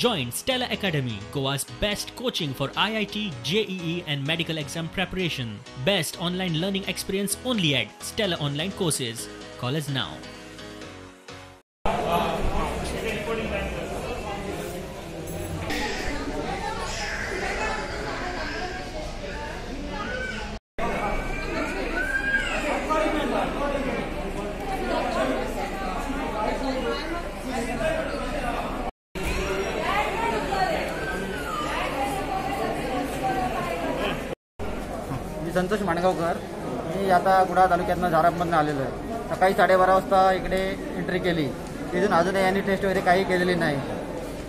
Join Stella Academy, Goa's best coaching for IIT, JEE and medical exam preparation. Best online learning experience only at Stella Online Courses. Call us now. मी संतोष माणगावकर. मी आता कुडाळ तालुक्यातनं झारापमधनं आलेलो आहे. सकाळी 12:30 वाजता इकडे entry केली, तिथून अजूनही यांनी टेस्ट वगैरे काही केलेली नाही.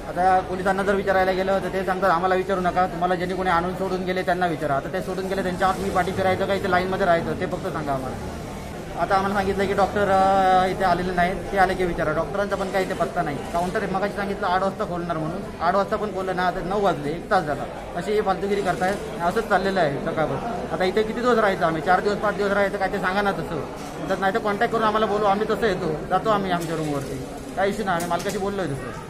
आता पोलिसांना जर विचारायला गेलं तर ते सांगतात आम्हाला विचारू नका, तुम्हाला ज्यांनी कोणी आणून सोडून गेले त्यांना विचारा. आता ते सोडून गेले त्यांच्या आत मी पाठी फिरायचं का इथे लाईनमध्ये राहायचं ते फक्त सांगा आम्हाला. आता आम्हाला सांगितलं की डॉक्टर इथे आलेले नाहीत, ते आले की विचारा. डॉक्टरांचा पण काही इथे पत्ता नाही. काउंटर मगाशी सांगितलं 8 वाजता खोलणार म्हणून, 8 वाजता पण खोललं ना, आता 9 वाजले, 1 तास झाला. अशी ही फालतूगिरी करतायत, असंच चाललेलं आहे सकाळपासून. आता इथे किती दिवस राहायचं आम्ही, 4 दिवस 5 दिवस राहायचं काय ते सांगा ना तसं. म्हणतात नाही तर कॉन्टॅक्ट करून आम्हाला बोलू, आम्ही तसं येतो जातो आम्ही आमच्या रूमवरती, काही इश्यू नाही, आम्ही मालकाशी बोललोय तसं.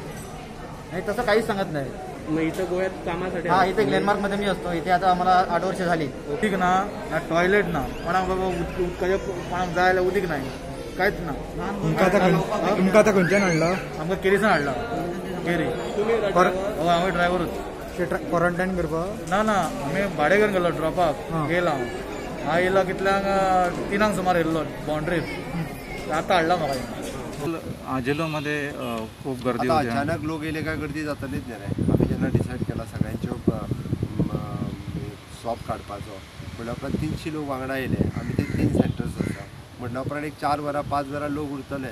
नाही तसं काहीच सांगत नाही. मग इथं गोव्यात कामासाठी? हा, इथे ग्लेनमार्कमध्ये मी असतो. इथे आता आम्हाला 8 वर्ष झाली. उदीक ना, ना टॉयलेट ना, कोणाक बाबा उदकाचे कोणाक जाय जाल्यार उदीक नाही, कांयच ना. तुमकां आतां खंयच्यान हाडला? आमकां केरीसान हाडला. केरी हय, हांव ड्रायव्हरूच. क्वॉरंटायन करपाक? ना ना, आमी भाडें घेवन गेलो ड्रॉपाक येयला हांव. हांव येयलो कितल्यांक, 3 सुमार येयल्लो बाउंड्रीर, आतां हाडला म्हाका. आजेलोमध्ये खूप गर्दी होती. अचानक लोक येयले काय गर्दी जातलीच न्ही रे. आमी जेन्ना डिसायड केला सगळ्यांच्यो स्वॉप काडपाचो म्हणल्या उपरांत 300 लोक वांगडा येयले. आमी ते 3 सेंटर्स आसा म्हणल्या उपरांत एक 4 वरां 5 वरां लोक उरतले.